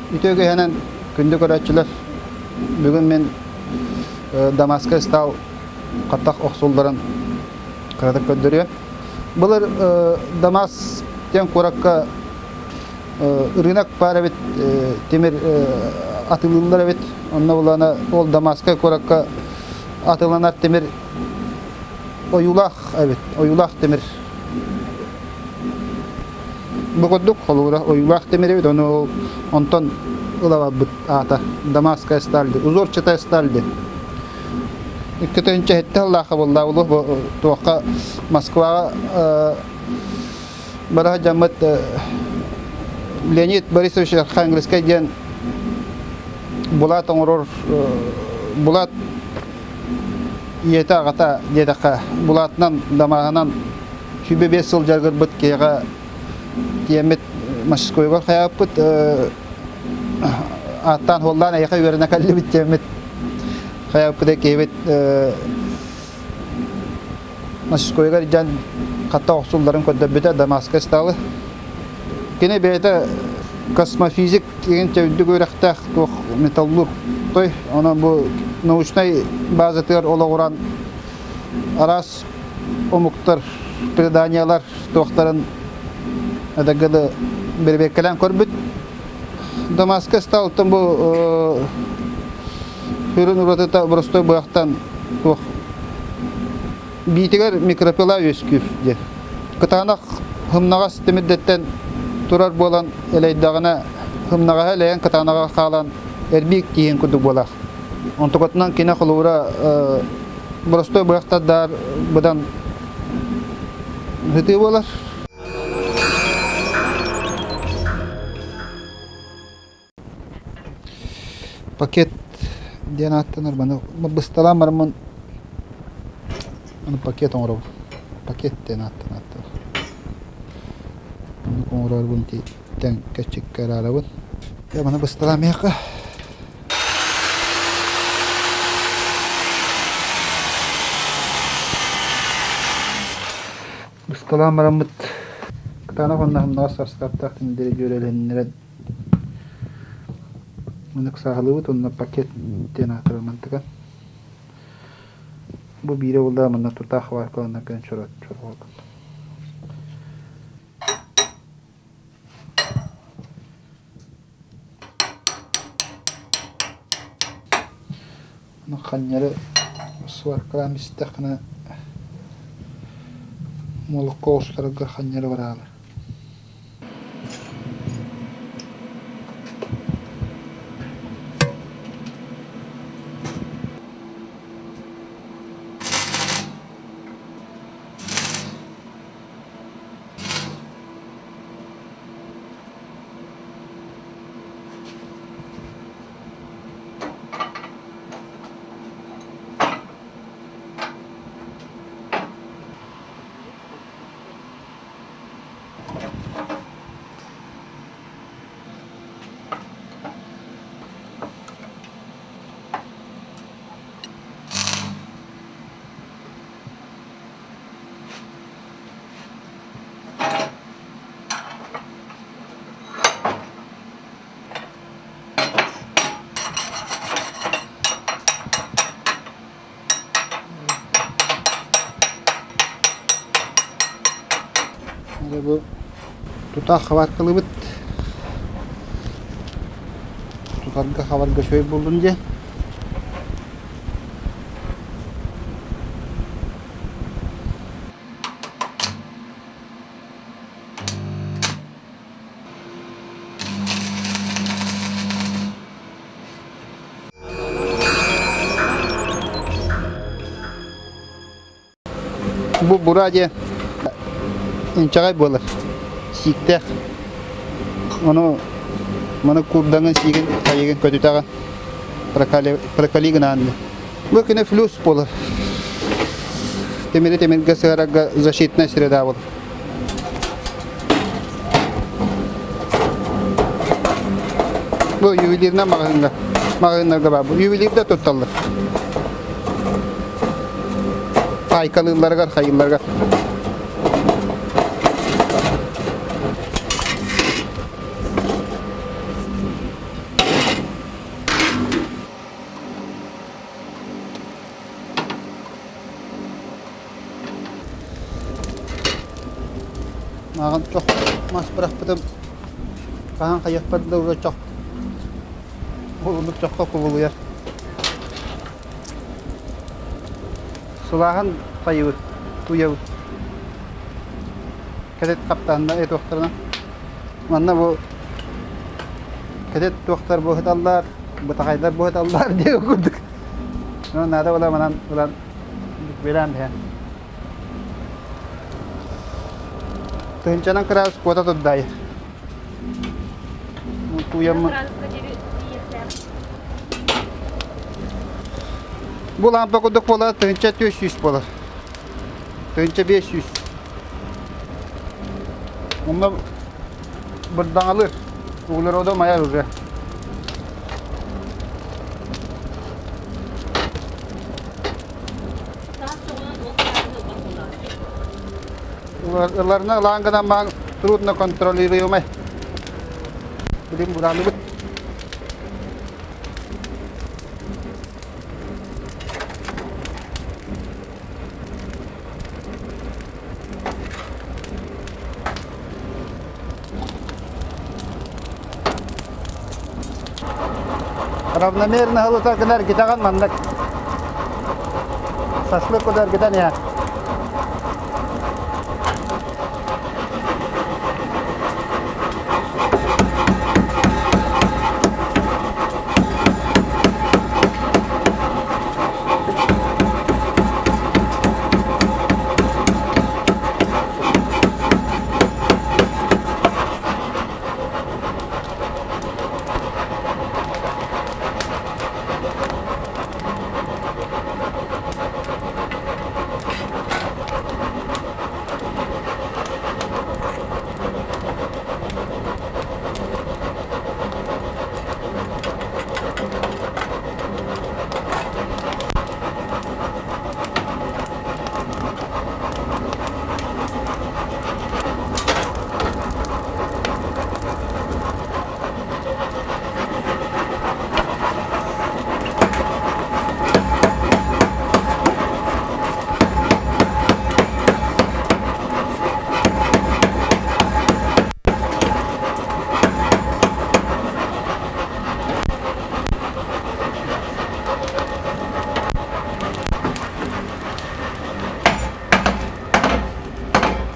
Үтүө киэһэнэн күндү көрөөччүлэр, бүгүн мин Дамасскай ыстаал хаттах охсулларын кыратык көрдөрүөм. Былыр Дамас диэн куоракка рынок баар эбит, тимир атыылыыллар эбит. Онно булана ол Дамасскай куоракка атыыланар тимир ойуулаах эбит, ойуулаах тимир. Бу курдук холобура ойуулаах тимир эбит, ону онтон ыла барбыт аата Дамасская сталь, узорчатая сталь диэн. 2007 сыллаахха буолла бу туохха Москваҕа бара сылдьаммыт Леонид Борисович Архангельскай диэн булат оҥорор булат ийэтэ аҕата диэтэххэ булатынан дамааһынан 25 сыл дьарыгырбыт киһиэхэ тиэммит мастерскойугар хайааппыт ааттаан хуоллаан эйиэхэ үөрэнэ кэллибит диэммит хайааппыт киһибит мастерскойугар илдьэн хатта охсулларын көрдөрбүтэ Дамасскай сталы. Кини бэйэтэ космофизик деген үрдүк үөрэхтээх туох металлург той онон бу научнай базатыгар олоҕуран араас омуктар преданиялар туохтарын эдэггэ бэрэбиэркэлээн көрбүт. Дамасскай сталтан бу сүрүн уратыта боростой быһахтан туох биитигэр микропила үөскүүр диэн. Кытаанах хымнаҕас тимирдэттэн турар буолан элэйдэҕинэ хымнаҕаһа элэйэн кытаанаҕа хаалан эрбиик тииһин курдук буолар. Онтукатынан кини холобура боростой быһахтардар быдан сытыы буолар. Пакет диэн ааттанар маны бысталаан бараммын аны пакет оҥоробун. Пакет диэн ааттанар. Оннук оҥорорбун тэҥ кэччиккэ араарабын. Дьэ маны бысталаан миэхэ. Бысталаан бараммыт кытаанах уонна хымнаҕас састааптаах тимирдэри дьүөрэлэһиннэрэн Маннык сааһылыыбыт уонна пакет диэн аатырар мантыган. Бу биирэ буолла манна тутаах варкаланна гын чорот чорҕоргун. Ханньары сваркалаан истэххинэ молоко оҕустарарга ханньары бараалар. Бу тутаах хабаркалыыбыт. Тутарга хабарга үчүгэй буоллун диэн. Бу бура диэн инчэҕэй буолар, сииктээх. Ону маны куурдаҥын сиигин хайыгын көтүтэҕин прокали гынаан Бу күнэ флюс буолар. Тимири тимиргэ сыһарарга защитная среда буолар. Бу ювелирнай маҕаһыыҥҥа маҕаһыыннарга баар. Бу ювелирда тутталлар. Пайкалыылларыгар, хайыылларыгар. Мааҕын чох мас бырахпытым хаһан хайыахпар да уже чох Оннук чоххо кубулуйар. Сылааһын хайыбыт, туйабыт. Кэтит хаптаһында этуохтарына. Манна бу кэтит туохтар быһыталлар, бытахайдар быһыталлар диэн курдук. Наада була манан ылан билээн биһэн. Тыһынчанан кыраас куота турдай. Тууйаммын. Бу лампа курдук буолар 1400 буолар. 1500. Онно бырдаҥалыыр. Углерода майар уже. Ыларына ылаан гынан маан трудно контролируемый. Билим бурааныбыт. Равномерно ылыта гынар гитаҕан маннык. Шашлык кудар гитан иһэр.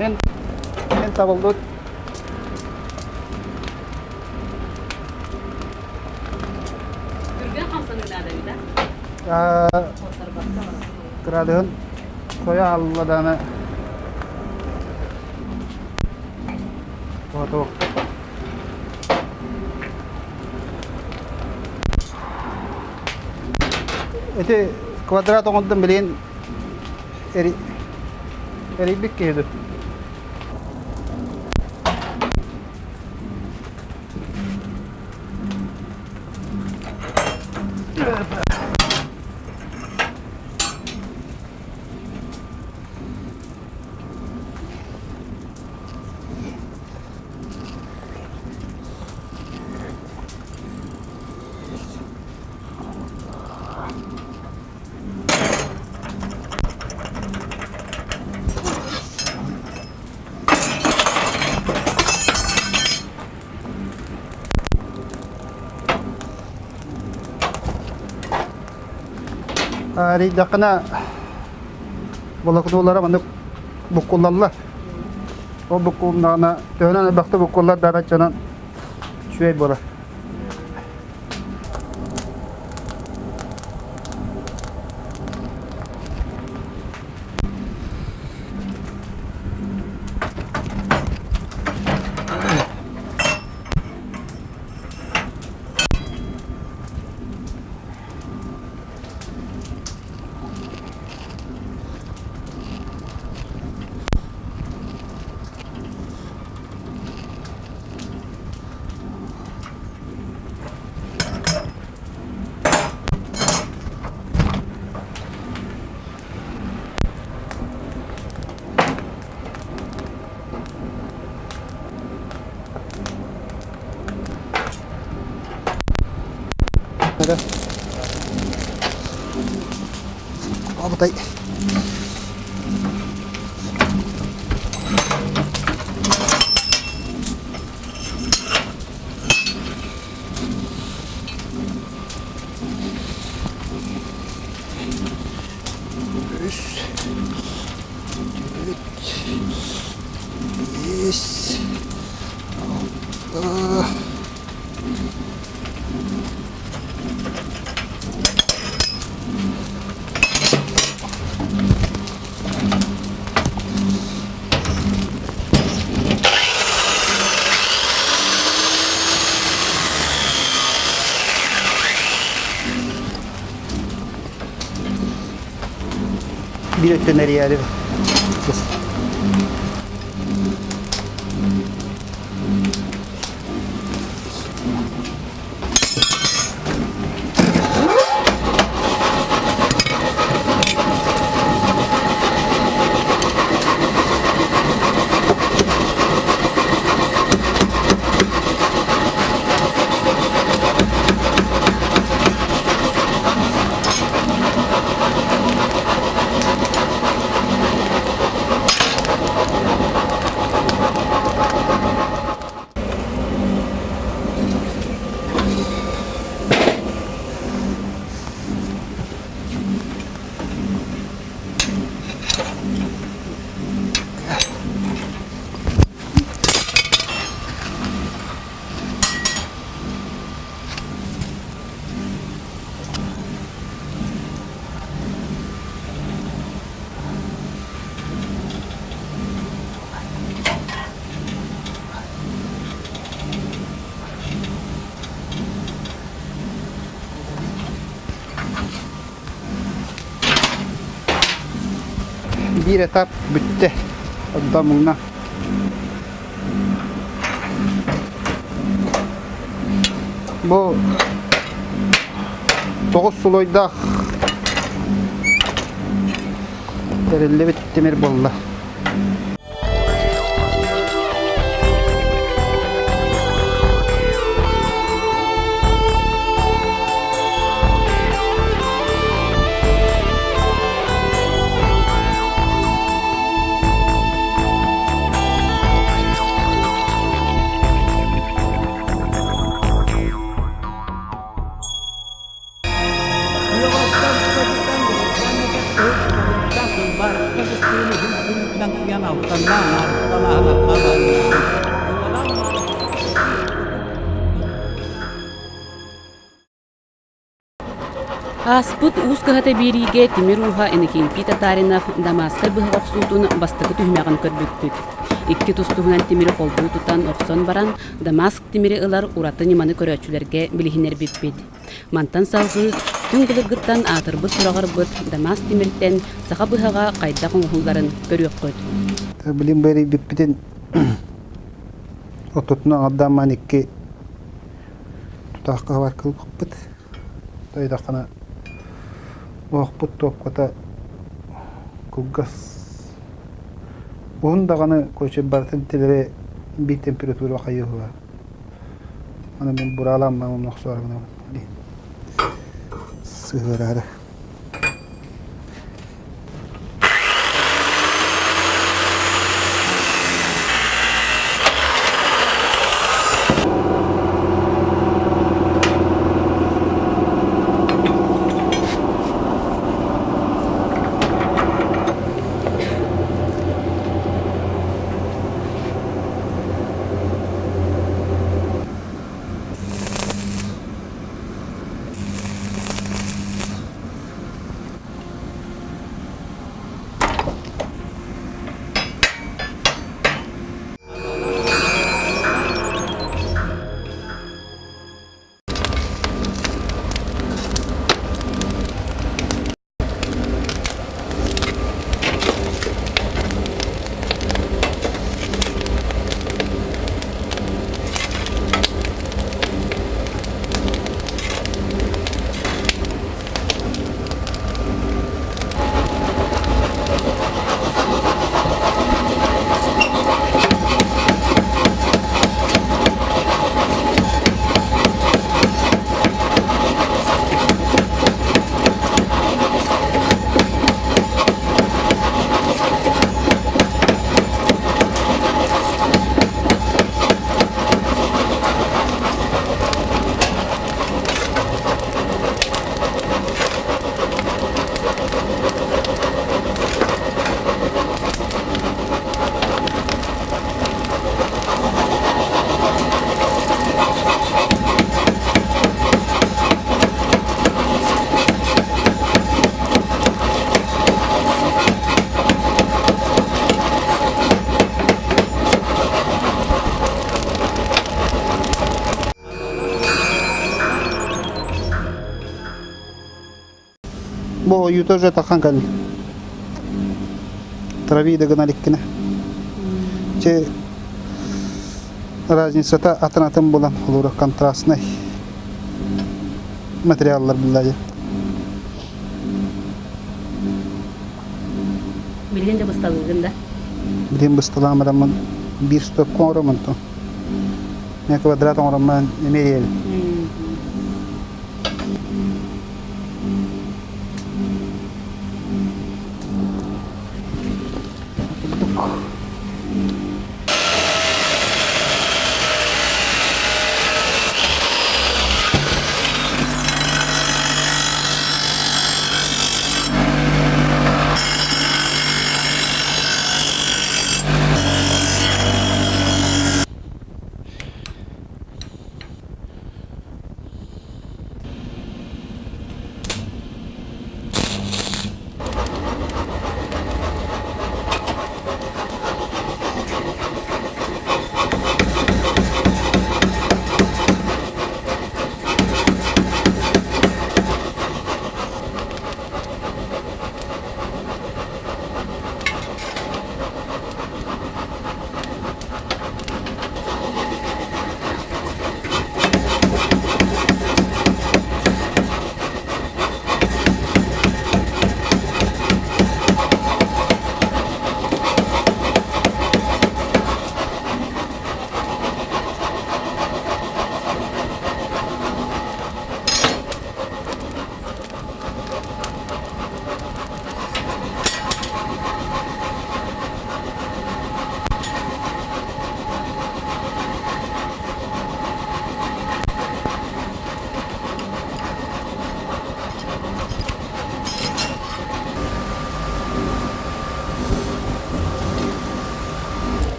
Сен, сен табылдыт. Түргэн хамсаныы наада эбит Кырадыһын сойо алла даҕаны Оту. Ити квадрат оҥордум билигин эрийбит киһи дуу. Арыйдаххына волокнолара маннык буккуллаллар. Ол буккулуннаҕына төһөнөн элбэхтэ буккуллар да баччанан үчүгэй буолар. Абытай. Биир өттүн эрийээри. Биир этап бүттэ. Онтон муҥна. Бу тоҕус сулойдаах тэриллибит тимир буолла. Ааспыт Уус кыһата биэриигэ тимир ууһа Иннокентий Татаринов Дамасскай быһах охсуутун бастакы түһүмэҕин көрбүппүт. Икки тус-туһунан тимири холбуу тутан охсон баран, Дамаск тимири ылар ураты ньыманы көрөөччүлэргэ билиһиннэрбиппит. Мантан салҕыы түҥ былыргыттан аатырбыт сураҕырбыт Дамаск тимиртэн саха быһаҕа хайдах оҥоһулларын көрүөххүт. Билим бэрийбиппитин ортотунан аҥардаан икки тутаахха хабар кылбаппыт. Тойдоххуна оһохпут туопката кылгас уһун даҕаны короче барытын тилэри биир температура хайыһыа. Аны мин бураалааммын онно охсоору гынабын сыһыараары. Бу ойуута уже тахан кэлли. Трави да гына иликкинэ. Че разницата атын-атын булан холура контрастнай материаллар булла Билигин да бысталыыгын да? Билигин бысталаан бараммын биир стопка оҥороммун то. Мен квадрат оҥороммун эмиэ эрийэбин.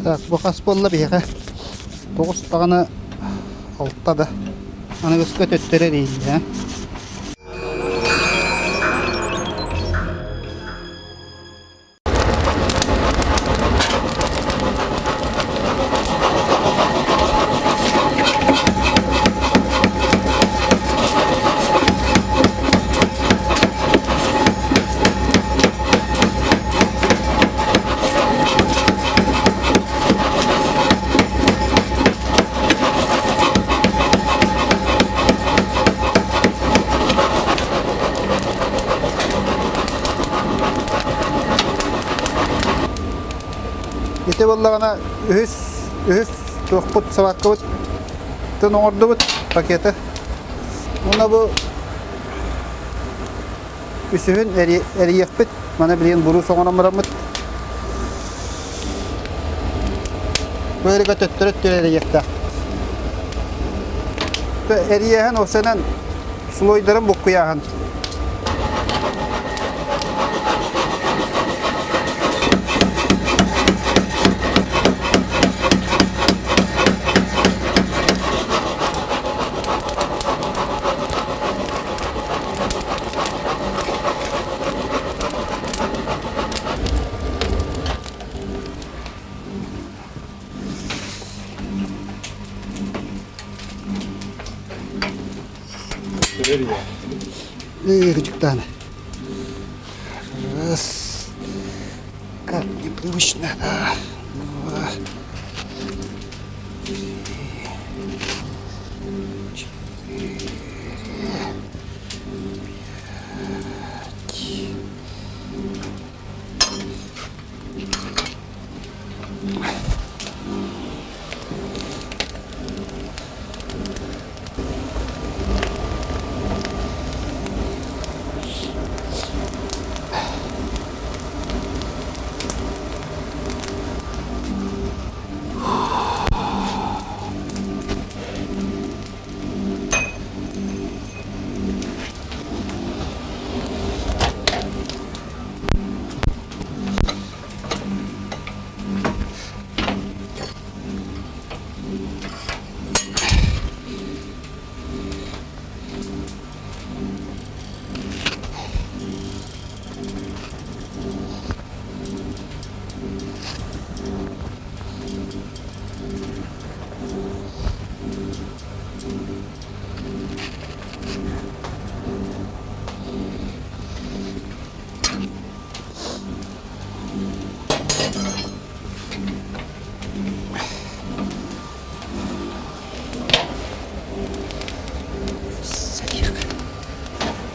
Так, бу хас буолла биһиэхэ? Тоҕус даҕаны алта да. Аныгыска төттөрү эрийиллэ. Ити буоллаҕына үһүс үһүс туохпут собаккабыт тын оҥордубут пакеты. Уонна бу үсүһүн эрийиэхпит. Маны билигин буруус оҥорон бараммыт. Бу эригэ төттөрү өттүгэр эрийиэхтээх. Эрийэһэн осенен слойдарын буккуйааһын. Кычыктааны. Раз. Как непривычно. Да. Два. Три. Четыре. Пять.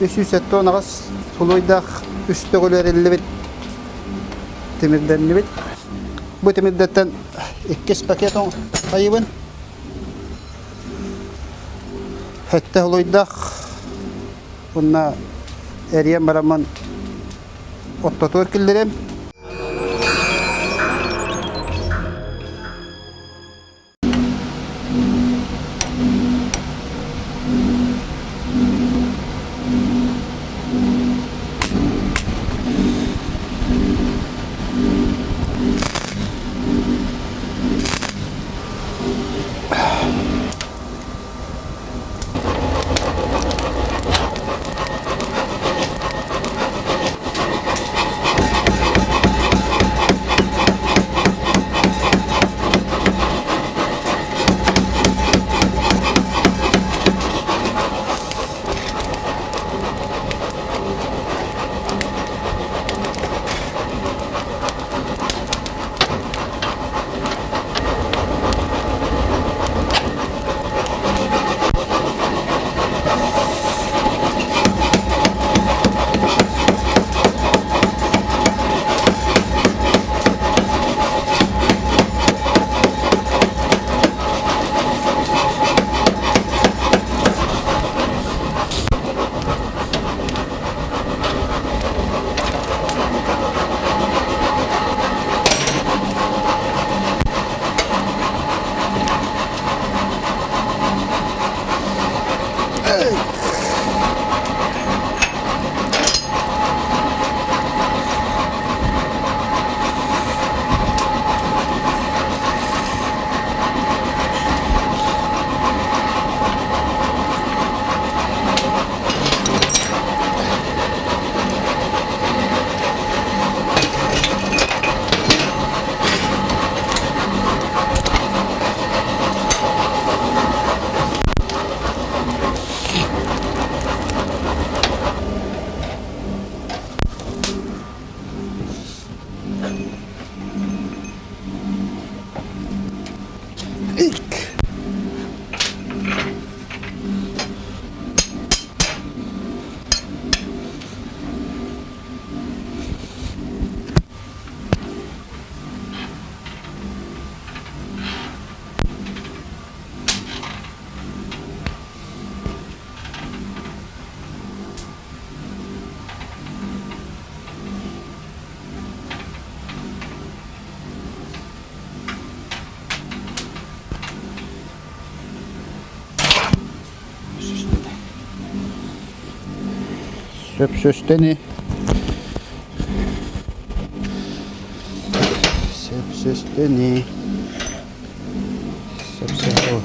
378 сулуйдаах үс төгүл эриллибит тимирдэннибит. Бу тимирдэттэн иккис пакет айыбын. Хэттэ сулуйдаах уонна эрийэн бараммын оттотуор киллэрэм. Сөпсөстени. Сөпсөстени. Сөпсөстени.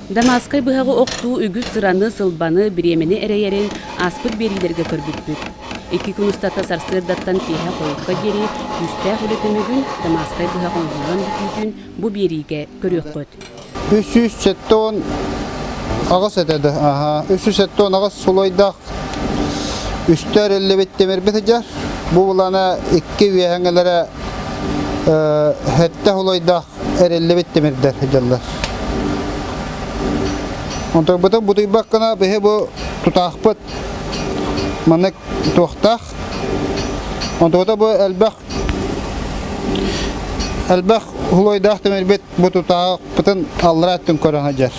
Дамасскай быһаҕы охсуу үгүс сыраны, сылбаны, бириэмэни эрэйэрин ааспыт биэриилэргэ көрбүппүт. Икки күн устата сарсыардаттан киэһэ хойукка диэри күүстээх үлэ түмүгүн Дамасскай быһах оҥоһуллан бүтүүтүн бу биэриигэ көрүөххүт. 378 этэ да, аха, 378 сулойдаах үстэ эриллибит тимирбит сылдьар. Бу булана икки үөһэҥэлэрэ сэттэ сулойдаах эриллибит тимирдэр сылдьаллар. Онтон бутуйбаккына биһи бу тутаахпыт маннык туохтаах. Онтугута бу элбэх элбэх хулойдаах тимирбит бу тутаахпытын аллара өттүн көрөн сылдьар.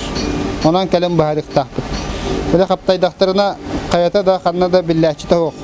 Онон кэлин баһарыктаахпыт. Били хаптайдахтарына хайата да ханна да биллээччитэ суох.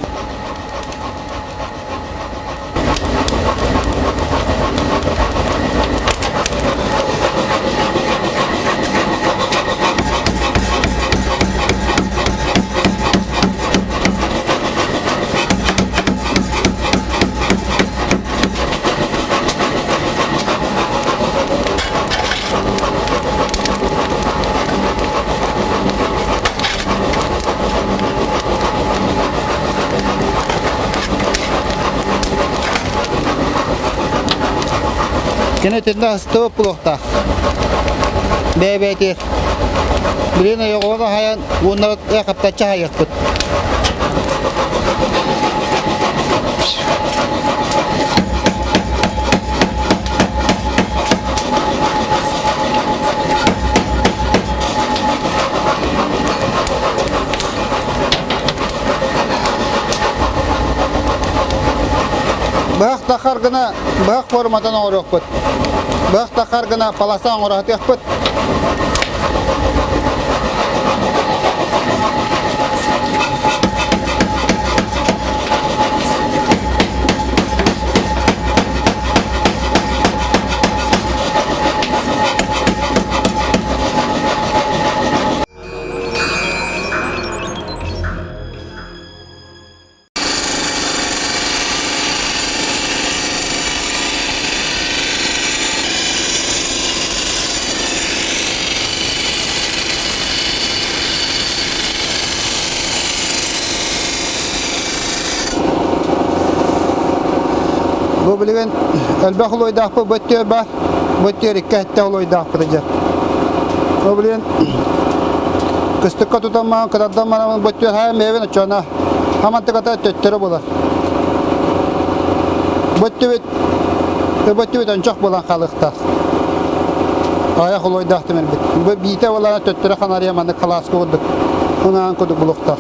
Кини итиннэ астыбыт буолуохтаах. Бэйэ-бэйэтигэр. Билигин ойоҕоһун аһайан уонна хаптаччы аһайыахпыт. Быһах тахар гына быһах форматын оҥоруохпут. Быһах тахар гына полоса оҥоро сатыахпыт. Бу билигин элбэх олуойдаахпыт бу өттүгэр баар. Бу өттүгэр икки өттө олуойдаахпыт дьэ. Бу билигин кыстыкка тутан маҕан кытардан бараммын бу өттүгэр хаайан бэйэбин оччоҕуна хамантыката төттөрү буолар. Бу өттүбүт бу өттүбүт ончох буолан хаалыахтаах. Аҕыйах олуойдаах тимирбит. Бу биитэ буолана төттөрү ханарыйа маннык халааска курдук унаан курдук булуохтаах.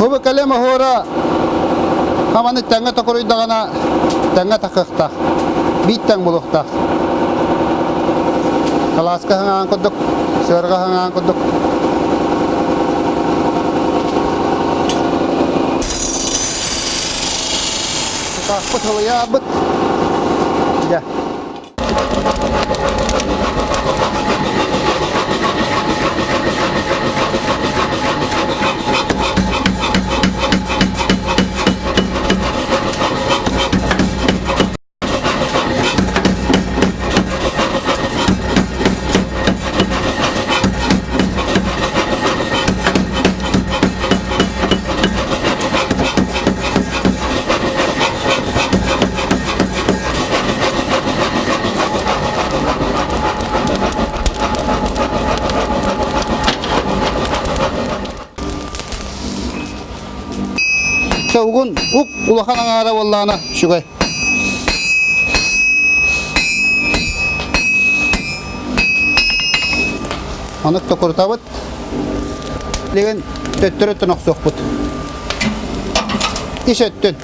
Бу кэлим оһуора хаманы тэҥҥэ токуруйдаҕына тэҥҥэ тахыахтаах. Биир тэҥ булуохтаах. Халааска хаҥаан курдук, сыарҕа хаҥаан курдук. Тутаахпыт сылыйаабыт. Дьэ. Угун ук улахан аҥаара буоллаҕына үчүгэй. Аны токурутабыт. Билигин төттөрү өттүн охсуохпут. Ис өттүн.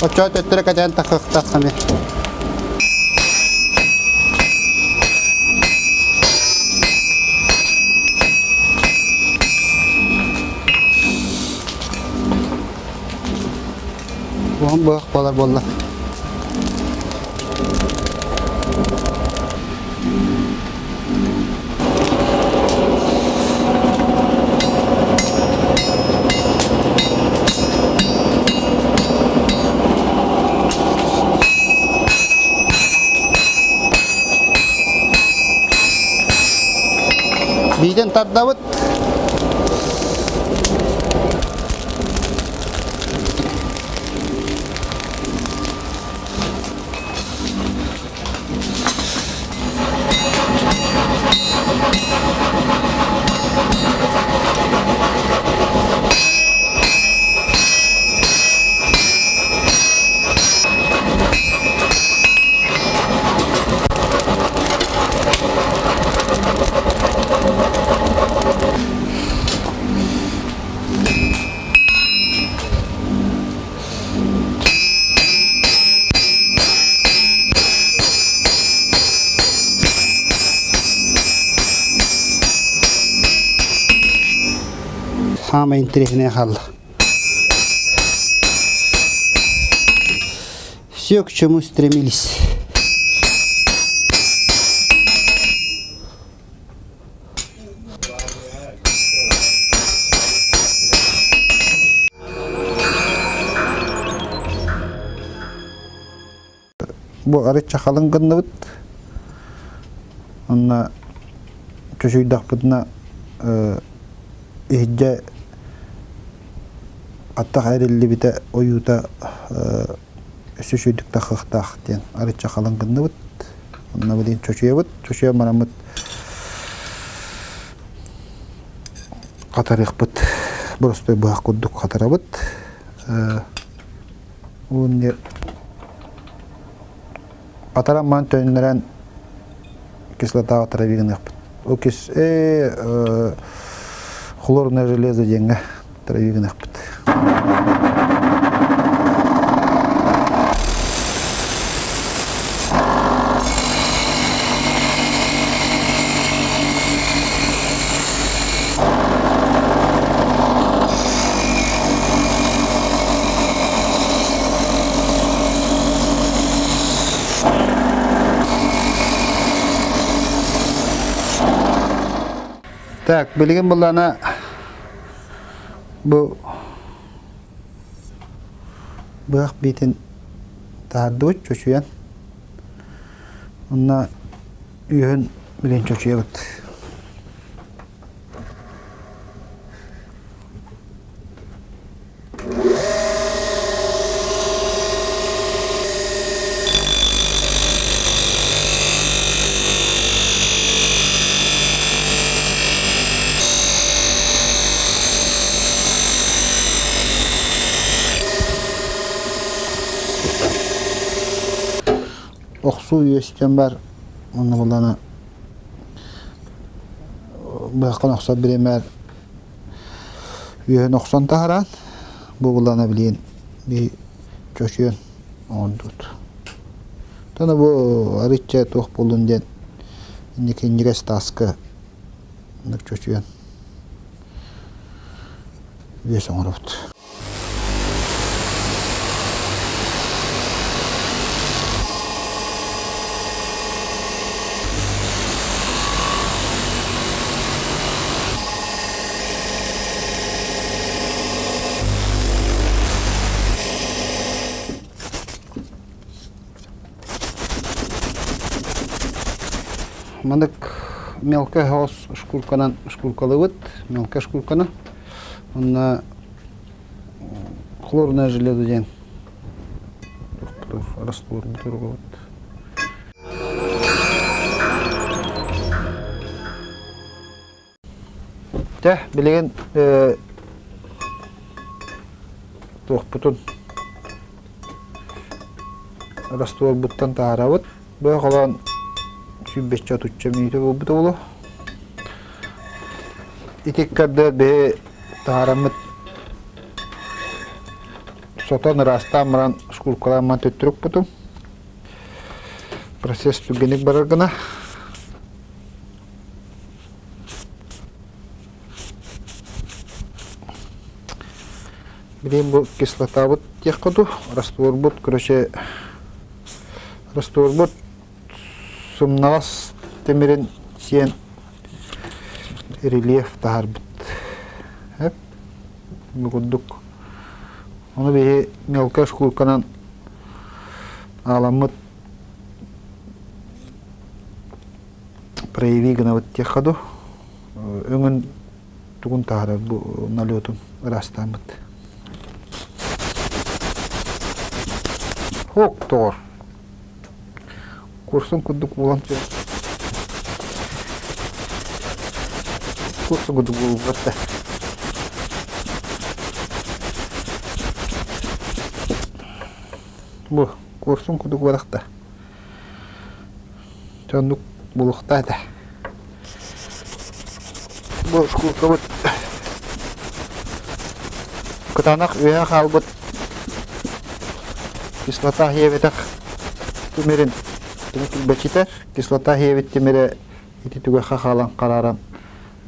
Оччоҕо төттөрү кэтээн таххахтаах эмиэ. Уһун быһах буолар буолла. Хатардабыт. Саамай интэриэһинэй хаалла. Все, к чему стремились. Бу арычча халыҥ гынныбыт. Онно чочуйдахпытына иһирдьэ аттах эриллибитэ ойуута өссө үчүгэйдик таххыахтаах диэн арычча халыҥ гынныбыт. Онно билигин чочуйабыт. Чочуйан бараммыт хатарыахпыт. Боростуой быһах курдук хатарабыт. Уонна хатаран маан төннөрөн кислотаҕа травы гыныахпыт. Ол кис хлорное железо диэҥҥэ травы гыныахпыт. Так, билигин буллана бу быах биитин таһардыбыт чочуйан. Онно үөһүн билин чочуйабыт. Охсуу үөстэн бар онно булана быһаххын охсор бириэмээр үөһүн охсон таһараан бу булана билиэн би чочуйан оҥордубут. Тоно бу арычча туох буоллун диэн инники инньигэс тааска чочуйан үөс оҥоробут. Маннык мелкая хаос шкурканан шкуркалыыбыт, мелкая шкурканы. Онно хлорное железо диэн раствор бутургабыт. Дьэ, билигин туохпутун растворбуттан таһаарабыт. Бу холоон сүүрбэччэ отучча мүнүүтэ буолбута буолуо. Ити ыккардыгар биһи таһаараммыт сотон ыраастаан баран шкуркалаан баран төттөрү укпутум. Процесс түргэнник барар гына. Билигин бу кислотабыт диэххэ дуу, растворбут, короче, растворбут сымнаҕас тимирин сиэн рельеф таһаарбыт. Эп, бу курдук. Ону биһи мелкая шкурканан ааламмыт прояви гынабыт диэххэ дуу. Өҥүн тугун таһаарар бу налетун ыраастааммыт. Һук тоҕор. Курсун курдук буолан Курсун курдук буолбат да. Бу курсун курдук буолахта. Оннук булуохтаа этэ. Бу шкуркабыт кытаанах үөһэ хаалбыт кислота иэбэтэх тимирин килбэчитэр. Кислота иэбит тимирэ ити түгэххэ хаалан харааран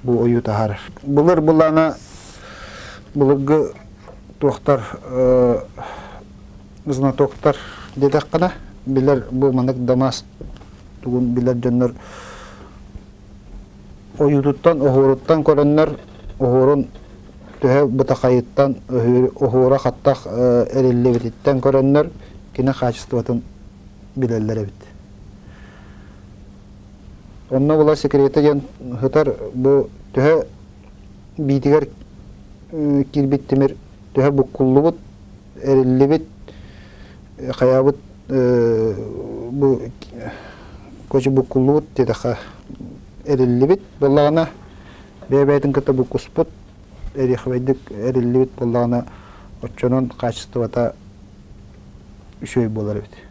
бу ойуу таһаарар. Былыр былаана былыргы туохтар знатоктар диэтэххинэ билэр бу маннык дамас тугун билэр дьоннор ойуутуттан оһуоруттан көрөннөр оһуорун төһө бытахайыттан оһуора хаттах эриллибититтэн көрөннөр кини хаачыстыбатын билэллэр эбит. Онно була секрета диэн сытар бу төһө биитигэр киирбит тимир төһө буккуллубут эриллибит хайаабыт бу кочу буккуллубут диэтэххэ эриллибит буоллаҕына бэйэ-бэйэтин кытта буккуспут эриэхэбэйдик эриллибит буоллаҕына оччонон хаачыстыбата үчүгэй буолар эбит.